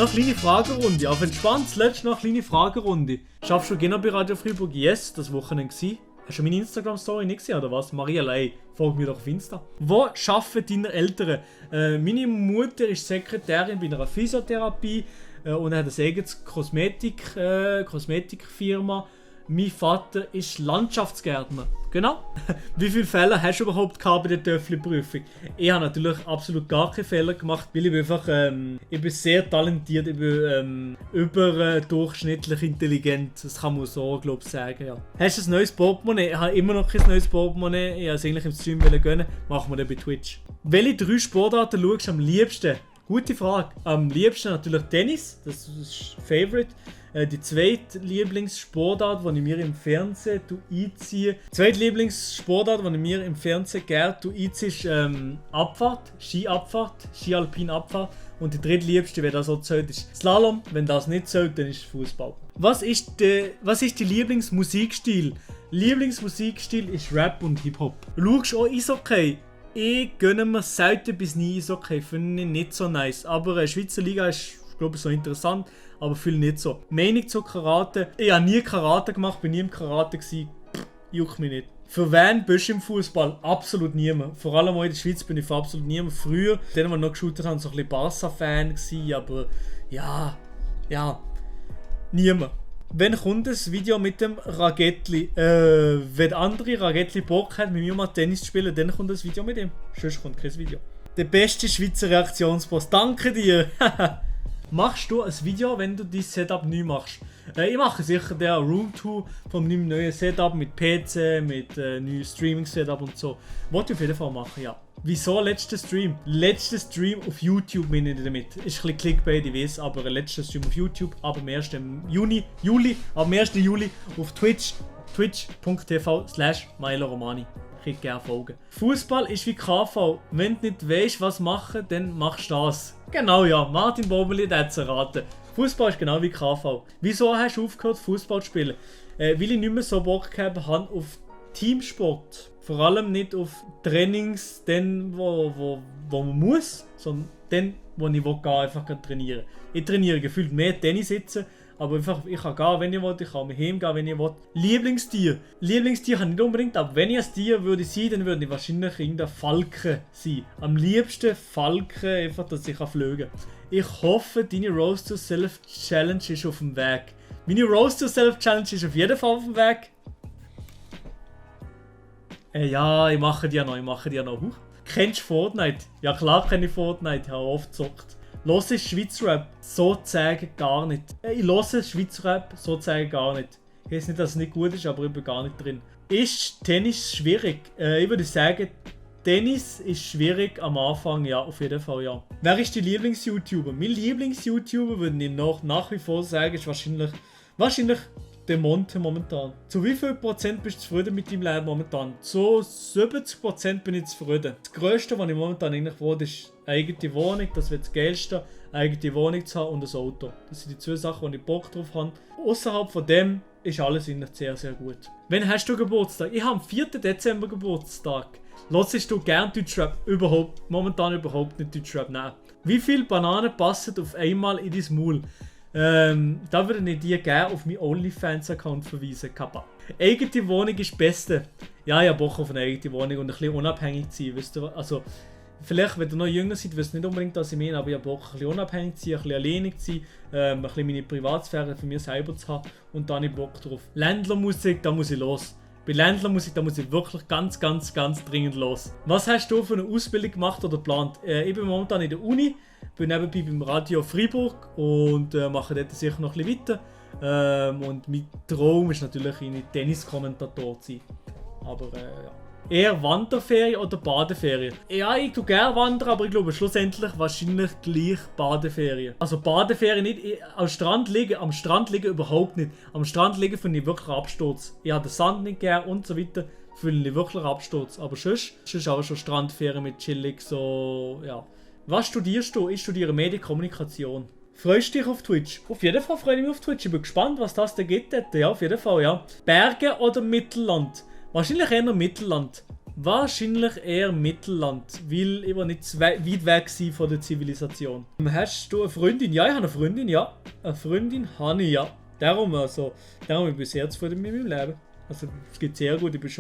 Noch kleine Fragerunde, auf entspannt, das letzte noch kleine Fragerunde. Schaffst du genau bei Radio Freiburg? Yes, das Wochenende gsi. Hast du meine Instagram-Story nicht gesehen, oder was? Marielle, ey, folg mir doch auf Insta. Wo arbeiten deine Eltern? Meine Mutter ist Sekretärin bei einer Physiotherapie und hat eine eigene Kosmetikfirma. Mein Vater ist Landschaftsgärtner. Genau. Wie viele Fehler hast du überhaupt gehabt bei der Töffli-Prüfung? Ich habe natürlich absolut gar keine Fehler gemacht, weil ich bin einfach ich bin sehr talentiert, ich bin überdurchschnittlich intelligent. Das kann man so, glaube ich, sagen. Ja. Hast du ein neues Portemonnaie? Ich habe immer noch kein neues Portemonnaie. Ich wollte es eigentlich im Stream gönnen. Machen wir dann bei Twitch. Welche 3 Sportarten schaust du am liebsten? Gute Frage. Am liebsten natürlich Tennis. Das ist Favorite. Die zweite Lieblingssportart, die ich mir im Fernsehen einziehe. Die zweite Lieblingssportart, die ich mir im Fernsehen gerne einziehe, ist Abfahrt, Skiabfahrt, Ski-Alpin-Abfahrt. Und die drittliebste, wenn das so zählt, ist Slalom. Wenn das nicht zählt, dann ist Fußball. Was ist die Lieblingsmusikstil? Lieblingsmusikstil ist Rap und Hip-Hop. Schaust du auch Eishockey? Ich gönne mir selten bis nie Eishockey, finde ich nicht so nice. Aber eine Schweizer Liga ist, glaube ich, so interessant, aber viel nicht so. Meinung zu Karate: Ich habe nie Karate gemacht, bin nie im Karate gewesen. Juckt mich nicht. Für wen bist du im Fußball? Absolut niemand. Vor allem auch in der Schweiz bin ich für absolut niemand. Früher, denen wir noch geschaut haben, so ein bisschen Barca-Fan gewesen, aber ja, niemand. Wann kommt das Video mit dem Ragettli? Wenn andere Ragettli Bock hat, mit mir mal Tennis zu spielen, dann kommt das Video mit ihm. Sonst kommt kein Video. Der beste Schweizer Reaktionspost. Danke dir! Machst du ein Video, wenn du dein Setup neu machst? Ich mache sicher der Roomtour von meinem neuen Setup mit PC, mit neuem Streaming-Setup und so. Wollte ich auf jeden Fall machen, ja. Wieso letzter Stream? Letzter Stream auf YouTube meine ich damit. Ist ein bisschen Clickbait, ich weiß, aber letzter Stream auf YouTube ab dem 1. Juli auf Twitch. twitch.tv/MiloRomani. Ich gerne folgen. Fußball ist wie KV. Wenn du nicht weißt, was machen, dann machst du das. Genau, ja. Martin Bobeli hat es erraten. Fußball ist genau wie KV. Wieso hast du aufgehört, Fußball zu spielen? Weil ich nicht mehr so Bock gehabt habe auf Teamsport. Vor allem nicht auf Trainings, dann, wo man muss, sondern dann, wo ich will, einfach trainieren. Ich trainiere gefühlt mehr Tennis sitzen, aber einfach, ich kann gehen, wenn ich will, ich kann mich heimgehen, wenn ich will. Lieblingstier habe ich nicht unbedingt, aber wenn ich ein Tier würde sein, dann würde ich wahrscheinlich irgendein Falke sein. Am liebsten Falke, einfach, dass ich fliegen kann. Ich hoffe, deine Roast to Self Challenge ist auf dem Weg. Meine Roast to Self Challenge ist auf jeden Fall auf dem Weg. Ja, ich mache die ja noch. Kennst du Fortnite? Ja klar kenne ich Fortnite, ich habe oft gezockt. Los ist Schweizer Rap? Sozusagen gar nicht. Ich höre Schweizer Rap? Sozusagen gar nicht. Ich weiß nicht, dass es nicht gut ist, aber ich bin gar nicht drin. Ist Tennis schwierig? Ich würde sagen, Tennis ist schwierig am Anfang, ja, auf jeden Fall, ja. Wer ist dein Lieblings-YouTuber? Mein Lieblings-YouTuber, würde ich nach wie vor sagen, ist wahrscheinlich der Monte momentan. Zu wie viel Prozent bist du zufrieden mit deinem Leben momentan? Zu 70% bin ich zufrieden. Das Größte, was ich momentan eigentlich will, ist eine eigene Wohnung. Das wird das Geilste, eine eigene Wohnung zu haben und ein Auto. Das sind die 2 Sachen, wo ich Bock drauf habe. Außerhalb von dem ist alles eigentlich sehr, sehr gut. Wann hast du Geburtstag? Ich habe am 4. Dezember Geburtstag. Hörst du gern Deutschrap? Momentan überhaupt nicht Deutschrap, nein. Wie viele Bananen passen auf einmal in dein Maul? Da würde ich dir gerne auf meinen OnlyFans-Account verweisen, Kappa. Eigene Wohnung ist das Beste. Ja, ich habe Bock auf eine eigene Wohnung und ein bisschen unabhängig zu sein, wisst ihr? Also, vielleicht, wenn ihr noch jünger seid, wisst ihr nicht unbedingt, was ich meine, aber ich habe Bock, ein bisschen unabhängig zu sein, ein bisschen alleinig zu sein, ein bisschen meine Privatsphäre für mich selber zu haben und dann habe ich Bock drauf. Ländlermusik, da muss ich los. Bei Ländlermusik, da muss ich wirklich ganz dringend los. Was hast du für eine Ausbildung gemacht oder geplant? Ich bin momentan in der Uni, bin nebenbei beim Radio Freiburg und mache dort sicher noch ein bisschen weiter. Und mein Traum ist natürlich, ein Tenniskommentator zu sein. Aber ja. Eher Wanderferien oder Badeferien? Ja, ich tue gerne wandern, aber ich glaube schlussendlich wahrscheinlich gleich Badeferien. Also Badeferien nicht, am Strand liegen überhaupt nicht. Am Strand liegen finde ich wirklich Absturz. Ich habe den Sand nicht gern und so weiter, finde ich wirklich Absturz. Aber sonst aber schon Strandferien mit chillig, so, ja. Was studierst du? Ich studiere Medienkommunikation. Freust du dich auf Twitch? Auf jeden Fall freue ich mich auf Twitch. Ich bin gespannt, was das da gibt. Ja, auf jeden Fall, ja. Berge oder Mittelland? Wahrscheinlich eher Mittelland. Wahrscheinlich eher Mittelland, weil ich war nicht zu weit weg war von der Zivilisation. Hast du eine Freundin? Ja, ich habe eine Freundin, ja. Eine Freundin habe ich, ja. Darum bin ich sehr zufrieden mit meinem Leben. Also es geht sehr gut, ich bin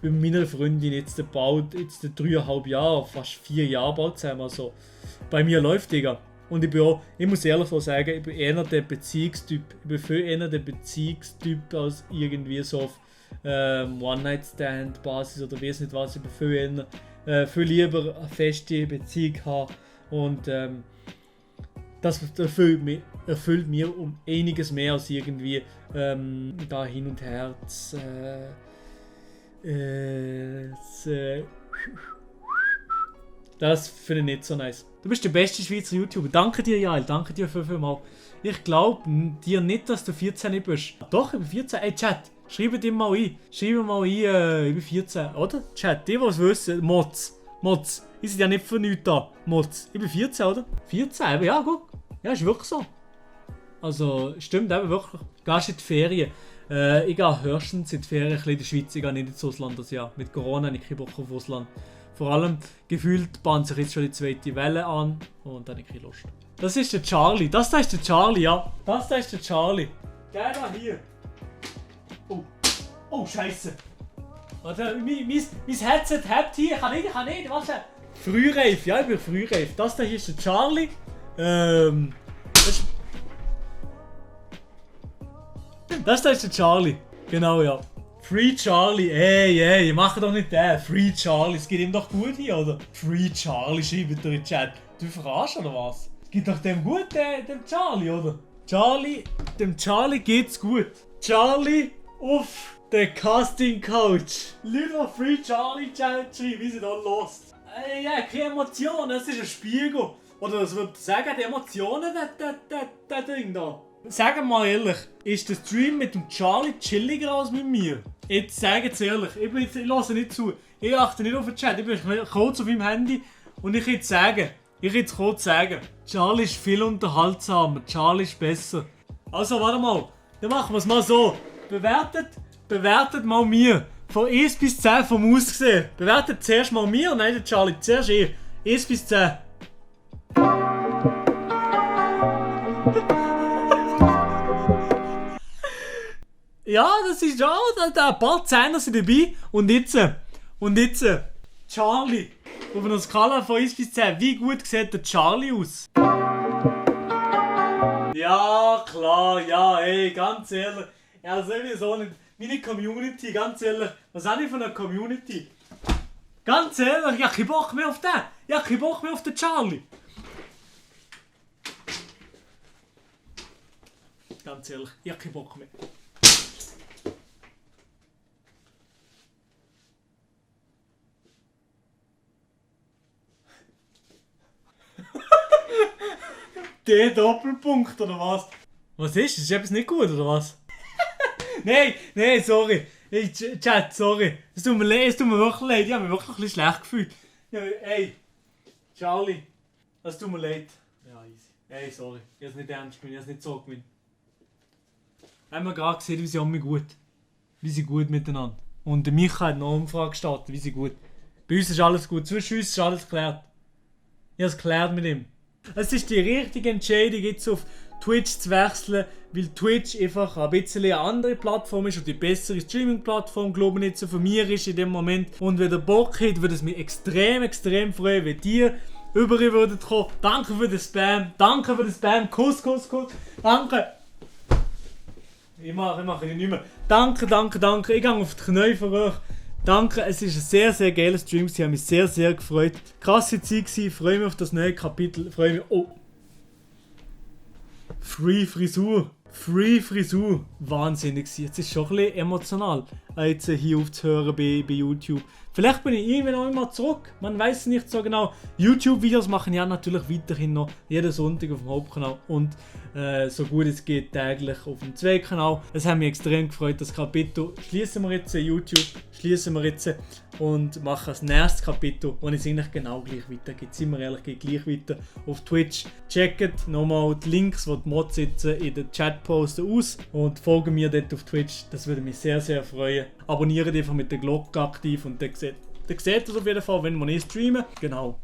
mit meiner Freundin jetzt 3,5 Jahre, fast 4 Jahre bald zusammen. Also bei mir läuft, Digga. Und ich muss ehrlich so sagen, ich bin eher der Beziehungstyp. Ich bin viel eher der Beziehungstyp als irgendwie so auf One-Night-Stand-Basis oder weiß nicht was. Ich bin viel lieber eine feste Beziehung haben. Und das erfüllt mir um einiges mehr als irgendwie da hin und her das finde ich nicht so nice. Du bist der beste Schweizer YouTuber. Danke dir, Jael. Danke dir vielmals. Ich glaube dir nicht, dass du 14 bist. Doch, ich bin 14. Ey, Chat, schreibt dir mal ein. Schreibt mal ein, ich bin 14. Oder? Chat, die, was wissen. Mods. Ich sind ja nicht für nichts da. Mods. Ich bin 14, oder? 14, eben, ja, guck. Ja, ist wirklich so. Also, stimmt eben wirklich. Gehst in die Ferien. Ich gehe höchstens in die Ferien ein bisschen in der Schweiz. Ich gehe nicht ins Ausland das Jahr. Mit Corona habe ich keinen Bock auf Ausland. Vor allem gefühlt bahnt sich jetzt schon die zweite Welle an und dann habe ich keine Lust. Das ist der Charlie. Das da ist der Charlie, ja. Das da ist der Charlie. Der da hier. Oh, Scheiße. Warte, mein Headset habt hier. Ich kann nicht. Was? Frühreif, ja, ich bin frühreif. Das da hier ist der Charlie. Das da ist der Charlie. Genau, ja. Free Charlie, ey, mach doch nicht den. Free Charlie, es geht ihm doch gut hier, oder? Free Charlie, schreibt er in den Chat. Du verarschst oder was? Es geht doch dem gut, dem Charlie, oder? Dem Charlie geht's gut. Charlie auf den Casting Coach. Lieber Free Charlie Chat schreiben, wie sie da los. Ja, keine Emotionen, das ist ein Spiegel. Oder was würde ich sagen, die Emotionen, das Ding da. Sag mal ehrlich, ist der Stream mit dem Charlie chilliger als mit mir? Jetzt sag es ehrlich, ich höre nicht zu. Ich achte nicht auf den Chat, ich bin kurz auf meinem Handy und ich kann jetzt kurz sagen, Charlie ist viel unterhaltsamer, Charlie ist besser. Also warte mal, dann machen wir es mal so. Bewertet mal mir. Von 1 bis 10 vom Aussehen. Bewertet zuerst mal mir und dann Charlie. Zuerst 1 bis 10. Ja, das ist ja, ein paar Zehner sind dabei. Und jetzt, Charlie. Auf einer Skala von 1 bis 10, wie gut sieht der Charlie aus? Ja, klar, ja, ey, ganz ehrlich. Ja, sowieso nicht. Meine Community, ganz ehrlich. Was habe ich von einer Community? Ganz ehrlich, ich habe keinen Bock mehr auf den. Ich habe keinen Bock mehr auf den Charlie. Ganz ehrlich, ich habe keinen Bock mehr. Der Doppelpunkt, oder was? Was ist? Ist etwas nicht gut, oder was? Nein, sorry. Hey, Chat, sorry. Es tut mir wirklich leid. Ich habe mich wirklich ein bisschen schlecht gefühlt. Ja, ey, Charlie, es tut mir leid. Ja, easy. Ey, sorry. Ich habe es nicht ernst gemeint, ich habe es nicht so gemeint. Haben wir gerade gesehen, wie sie an mich gut. Wie sie gut miteinander. Und der Micha hat noch eine Umfrage gestartet, wie sie gut. Bei uns ist alles gut. Zwischen uns ist alles geklärt. Ich habe es geklärt mit ihm. Es ist die richtige Entscheidung, jetzt auf Twitch zu wechseln, weil Twitch einfach ein bisschen eine andere Plattform ist und die bessere Streaming-Plattform, glaube ich, nicht so von mir ist in dem Moment. Und wenn ihr Bock habt, würde es mich extrem freuen, wenn ihr über würdet kommen. Danke für den Spam, Kuss. Danke. Ich mache ihn nicht mehr. Danke. Ich gehe auf die Knie für euch. Danke, es ist ein sehr geiler Stream. Ich habe mich sehr gefreut. Krasse Zeit gewesen. Ich freue mich auf das neue Kapitel. Oh. Free Frisur. Wahnsinnig gewesen. Jetzt ist es schon ein bisschen emotional, jetzt hier aufzuhören bei YouTube. Vielleicht bin ich irgendwann auch immer zurück. Man weiß es nicht so genau. YouTube-Videos machen ja natürlich weiterhin noch jeden Sonntag auf dem Hauptkanal und so gut es geht täglich auf dem Zweitkanal. Es hat mich extrem gefreut, das Kapitel schließen wir jetzt YouTube, und machen das nächste Kapitel, wo es eigentlich genau gleich weitergeht. Sind wir ehrlich, geht gleich weiter auf Twitch. Checkt nochmal die Links, die die Mods sitzen, in den Chat posten aus und folgen mir dort auf Twitch. Das würde mich sehr freuen. Abonniert einfach mit der Glocke aktiv und dann Dann seht ihr es auf jeden Fall, wenn wir nicht streamen. Genau.